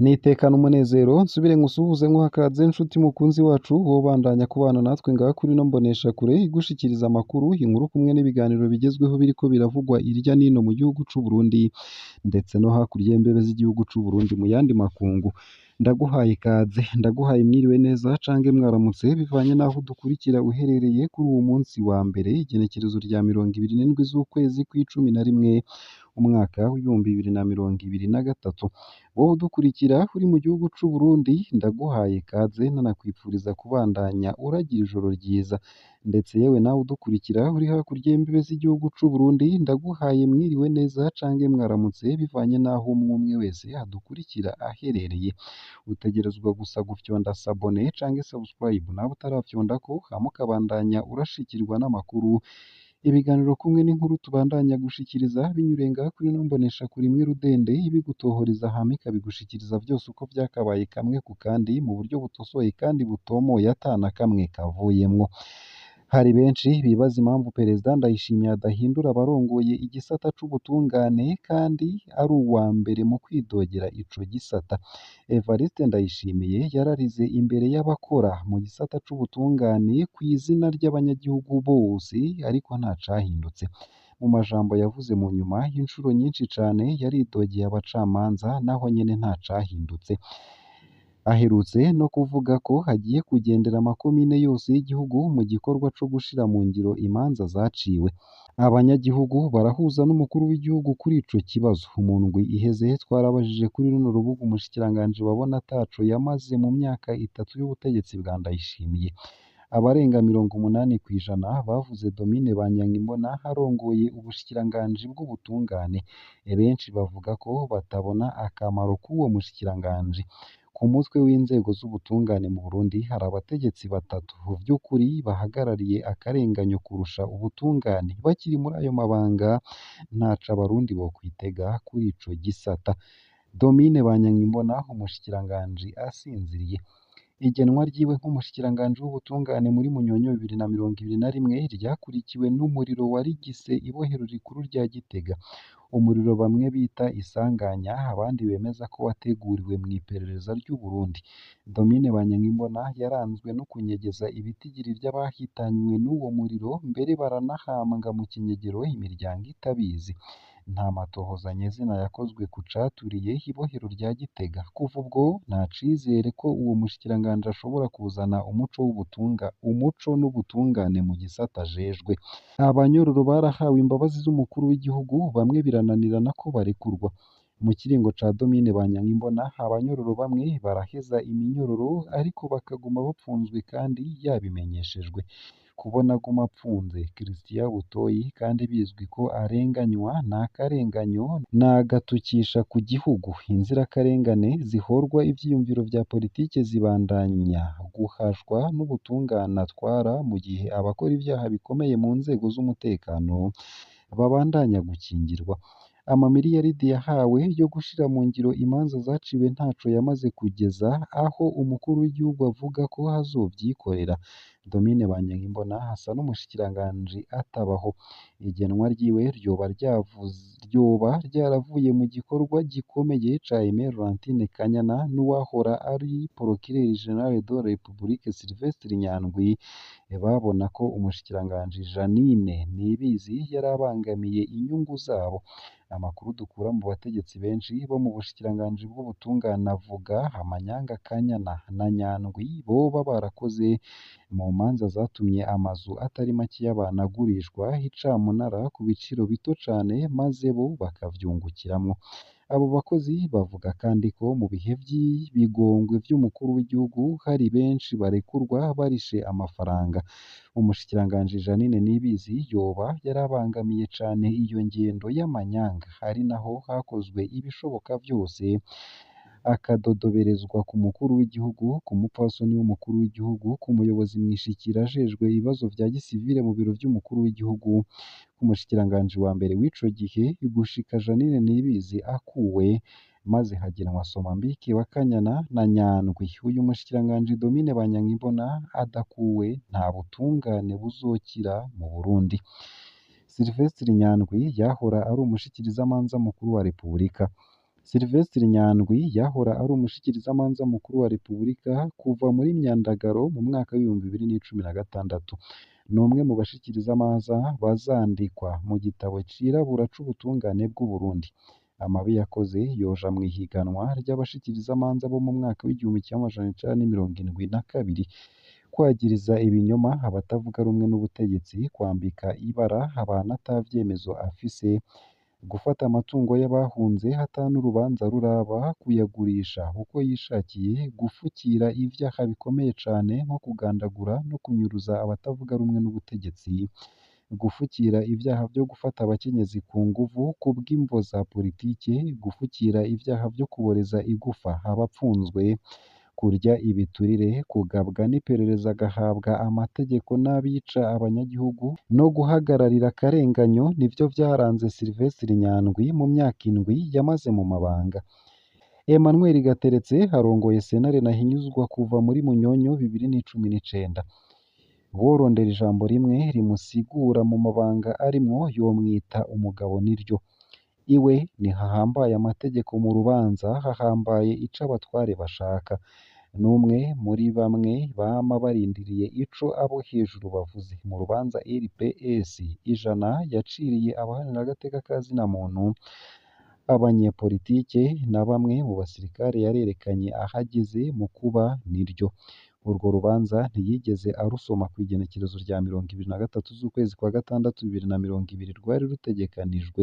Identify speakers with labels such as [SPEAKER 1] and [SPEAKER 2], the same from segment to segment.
[SPEAKER 1] Nitekane umunezero nsubire nkusuhuze nkuha nshuti mukunzi wacu wobandanya kubana natwe ngaha kuri ino mboneshakure igushikiriza amakuru, inkuru kumwe n'ibiganiro bigezweho biriko biravugwa irya nino mu gihugu c'u Burundi ndetse no hakurya y'imbibe z'igihugu c'u Burundi mu yandi makungu. Ndaguhaye ikaze, ndaguhaye mwiriwe neza canke mwaramutse bivanye n'aho udukurikira uherereye kuri uwu munsi wa mbere igenekerezo rya 27 z'ukwezi kw'icumi na rimwe umwaka w'2023. Wowe udukurikira uri mu gihugu c'u Burundi ndaguhaye ikaze nanakwipfuriza kubandanya uragira ijoro ryiza, ndetse yewe nawe udukurikira uri hakurya y'imbibe z'igihugu c'u Burundi ndaguhaye mwiriwe neza canke mwaramutse bivanye n'aho umwe umwe wese adukurikira aherereye. Utegerezwa gusa gufyonda s'abonner canke subscribe nawe utarafyondako hama ukabandanya urashikirwa n'amakuru, ibiganiro kumwe n'inkuru tubandanya gushikiriza binyuriye ngaha kuri ino mboneshakure imwe rudende ibigutohoreza hama ikabigushikiriza vyose uko vyakabaye kamwe ku kandi mu buryo butosoye kandi butomoye ata na kamwe kavuyemwo. Hari benshi bibaza impamvu Perezida Ndayishimiye adahindura abarongoye igisata c'ubutungane kandi ari uwa mbere mu kwidogera ico gisata. Evariste Ndayishimiye yararize imbere y'abakora mu gisata c'ubutungane kw'izina ry'abanyagihugu bose ariko nta cahindutse. Mu majambo yavuze mu nyuma incuro nyinshi cane yaridogeye abacamanza naho nyene nta cahindutse. Aherutse no kuvuga ko agiye kugendera amakomine yose y'igihugu mu gikorwa co gushira mu ngiro imanza zaciwe. Abanyagihugu barahuza n'umukuru w'igihugu kuri ico kibazo. Mu ndwi iheze twarabajije kuri runo rubuga umushikiranganji babona ataco yamaze mu myaka itatu y'ubutegetsi bwa Ndayishimiye. Abarenga 80% bavuze Domine Banyankimbona arongoye ubushikiranganji bw'ubutungane. Benshi bavuga ko batabona akamaro k'uwo mushikiranganji. Ku mutwe w'inzego z'ubutungane mu Burundi hari abategetsi batatu vy'ukuri bahagarariye akarenganyo kurusha ubutungane. Bakiri muri ayo mabanga ntaco abarundi bokwitega kuri ico gisata. Domine Banyankimbona umushikiranganji asinziriye. Igenwa ryiwe nk'umushikiranganji w'ubutungane muri Munyonyo 2021 ryakurikiwe n'umuriro warigise ibohero rikuru rya Gitega. Umuriro bamwe bita isanganya abandi bemeza ko wateguriwe mw'iperereza ry'u Burundi. Domine Banyankimbona yaranzwe no kunyegeza ibitigiri vy'abahitanywe n'uwo muriro mbere baranahambwa mu kinyegero imiryango itabizi. Nta matohoza nyezina yakozwe ku caturiye ibohero rya Gitega. Kuva ubwo nta cizere ko uwo mushikiranganji ashobora kuzana umuco n'ubutungane mu gisata ajejwe. Abanyororo barahawe imbabazi z'umukuru w'igihugu bamwe birananirana ko barekurwa. Mu kiringo ca Domine Banyankimbona abanyororo bamwe baraheza iminyororo ariko bakaguma bapfunzwe kandi yabimenyeshejwe. Kubona aguma apfunze Christian Butoyi kandi bizwi ko arenganywa ni akarenganyo n'agatukisha ku gihugu. Inzirakarengane zihorwa ivyiyumviro vya politike zibandanya guhashwa n'ubutungane atwara mu gihe abakora ivyaha bikomeye mu nzego z'umutekano babandanya gukingirwa. Amamiliyaridi yahawe yo gushira mu ngiro imanza zaciwe ntaco yamaze kugeza aho umukuru w'igihugu avuga ko azovyikorera. Domine Banyankimbona asa n'umushikiranganji atabaho. Igenwa ryiwe ryoba ryaravuye mu gikorwa gikomeye ca Aimé Laurentine Kanyana n'uwahora ari Procureur General de la République Sylvestre Nyandwi babona ko umushikiranganji Jeanine Nibizi yarabangamiye inyungu zabo. Amakuru dukura mu bategetsi benshi bo mu bushikiranganji bw'ubutungane avuga amanyanga Kanyana na Nyandwi boba barakoze mu manza zatumye amazu atari make y'abantu agurishwa icamunara ku biciro bito cane maze bo bakavyungukiramwo. Abo bakozi bavuga kandi ko mu bihe vy'ibigongwe vy'umukuru w'igihugu hari benshi barekurwa barishe amafaranga. Umushikiranganji Jeanine Nibizi yoba yarabangamiye cane iyo ngendo y'amanyanga, ari naho hakozwe ibishoboka vyose akadodoberezwa ku mukuru w'igihugu, ku mupfasoni w'umukuru w'igihugu, ku muyobozi mwishikira ajejwe ibibazo vya gisivile mu biro vy'umukuru w'igihugu, ku mushikiranganji wa mbere w'ico gihe gushika Jeanine Nibizi akuwe maze hagenwa Somambike wa Kanyana na Nyandwi. Uyu mushikiranganji Domine Banyankimbona adakuwe nta butungane buzokira mu Burundi. Sylvestre Nyandwi yahora ari umushikirizamanza mukuru wa Repubulika. Sylvestre Nyandwi yahora ari umushikirizamanza mukuru wa Repubulika kuva muri Myandagaro mu mwaka w'2016. Ni umwe mu bashikirizamanza bazandikwa mu gitabo cirabura c'ubutungane bw'u Burundi. Amabi yakoze yoja mw'ihiganwa ry'abashikirizamanza bo mu mwaka w'1972. Kwagiriza ibinyoma abatavuga rumwe n'ubutegetsi, kwambika ibara abantu ata vyemezo afise, gufata amatungo y'abahunze ata n'urubanza ruraba, kuyagurisha uko yishakiye, gufukira ivyaha bikomeye cane nko kugandagura no kunyuruza abatavuga rumwe n'ubutegetsi, gufukira ivyaha vyo gufata abakenyezi ku nguvu kubw'imvo za politike, gufukira ivyaha vyo kuboreza igufa abapfunzwe, kurya ibiturire, kugabwa n'iperereza agahabwa amategeko n'abica abanyagihugu no guhagararira akarenganyo nivyo vyaranze Sylvestre Nyandwi mu myaka indwi yamaze mu mabanga. Emmanuel Gateretse arongoye sentare ntahinyuzwa kuva muri Munyonyo 2019. Worondera ijambo rimwe rimusigura mu mabanga arimwo yomwita umugabo niryo. Iwe ntihahambaye amategeko mu rubanza, hahambaye ico abatware bashaka. N'umwe muri bamwe bama barindiriye ico abo hejuru bavuze. Mu rubanza RPS 100 yaciriye abaharanira agateka ka zina muntu, abanyepolitike na bamwe mu basirikare yarerekanye ahageze mu kuba niryo. Urwo rubanza ntiyigeze arusoma kw'igenekerezo rya 23 z'ukwezi kwa gatandatu 2020 rwari rutegekanijwe.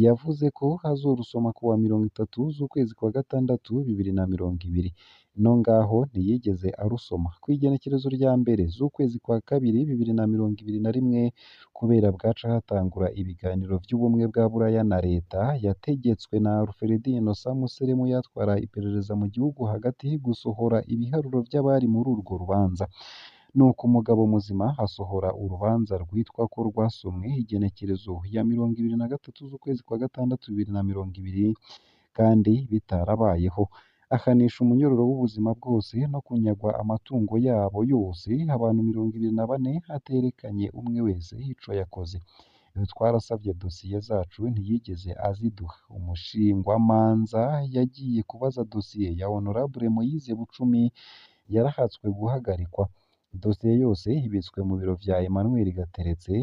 [SPEAKER 1] Yavuze ko azorusoma kuwa 30 z'ukwezi kwa gatandatu 2020. No ngaho ntiyigeze arusoma. Kw'igenekerezo rya mbere z'ukwezi kwa kabiri 2021 kubera bwaca hatangura ibiganiro vy'ubumwe bwa Buraya na leta yategetswe na Alfred Innocent Museremu yatwara iperereza mu gihugu hagati gusohora ibiharuro vy'abari muri urwo rubanza. Nuko umugabo muzima asohora urubanza rwitwa ko rwasomwe igenekerezo ya 23 z'ukwezi kwa gatandatu 2020 kandi bitarabayeho. Ahanisha umunyororo w'ubuzima bwose no kunyagwa amatungo yabo yose abantu 24 aterekanye umwe wese ico yakoze. Twarasavye dosiye zacu ntiyigeze aziduha. Umushingwamanza yagiye kubaza dosiye ya Honorable Moise Bucumi yarahatswe guhagarikwa. Dosiye yose ibitswe mu biro vya Emmanuel Gateretse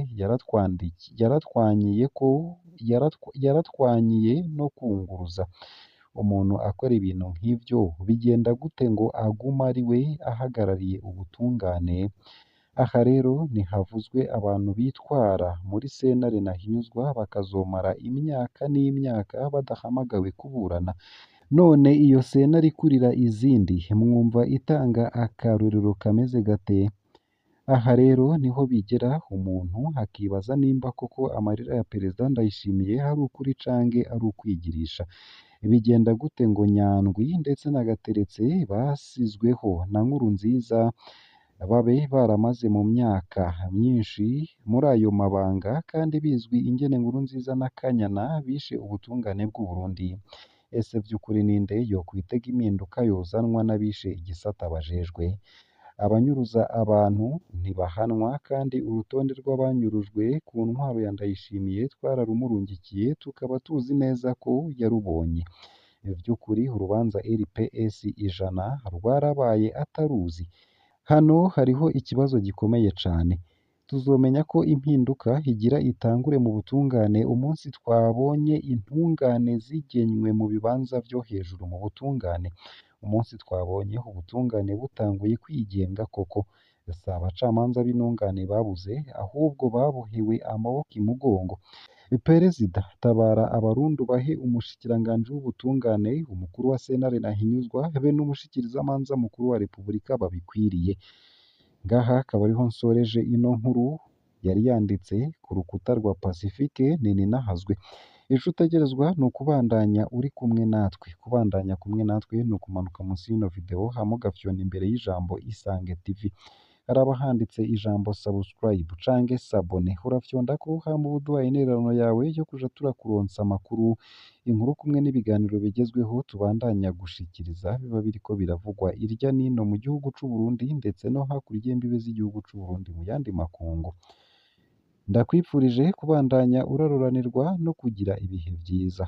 [SPEAKER 1] yaratwanyiye no kunguruza. Umuntu akora ibintu nk'ivyo bigenda gute ngo agume ari we ahagarariye ubutungane? Aha rero ntihavuzwe abantu bitwara muri sentare ntahinyuzwa bakazomara imyaka n'imyaka badahamagawe kuburana. None iyo sentare ikurira izindi mwumva itanga akarorero kameze gate? Aha rero niho bigera umuntu akibaza nimba koko amarira ya Perezida Ndayishimiye ari ukuri canke ari ukwigirisha. Bigenda gute ngo Nyandwi ndetse na Gateretse basizweho na Nkurunziza babe baramaze mu myaka myinshi muri ayo mabanga kandi bizwi ingene Nkurunziza na Kanyana bishe ubutungane bw'u Burundi? Ese vy'ukuri ninde yokwitega impinduka yozanwa n'abishe igisata bajejwe? Abanyuruza abantu ntibahanwa kandi urutonde rw'abanyurujwe ku ntwaro ya Ndayishimiye twararumurungikiye tukaba tuzi neza ko yarubonye. Vy'ukuri urubanza RPS 100 rwarabaye ataruzi. Hano hariho ikibazo gikomeye cane. Tuzomenya ko impinduka igira itangure mu butungane umunsi twabonye intungane zigenywe mu bibanza vyo hejuru mu butungane. Umunsi twabonye ubutungane butanguye kwigenga koko. Si abacamanza b'intungane babuze, ahubwo babohewe amaboko imugongo. Perezida tabara abarundi ubahe umushikiranganji w'ubutungane, umukuru wa sentare ntahinyuzwa be n'umushikirizamanza mukuru wa Repubulika babikwiriye. Ngaha akaba ariho nsoreje ino nkuru yari yanditse ku rukuta rwa Pacifique Nininahazwe. Ico utegerezwa ni ukubandanya uri kumwe natwe. Kubandanya kumwe natwe ni ukumanuka munsi y'ino video hama ugafyona imbere y'ijambo Isange TV. Haraba handitse ijambo subscribe canke s'abonner. Urafyondako hama uba uduhaye intererano yawe yo kuja turakuronsa amakuru, inkuru kumwe n'ibiganiro bigezweho tubandanya gushikiriza biba biriko biravugwa irya nino mu gihugu c'u Burundi ndetse no hakurya y'imbibe z'igihugu c'u Burundi mu yandi makungu. Ndakwifurije kubandanya uraroranirwa no kugira ibihe vyiza.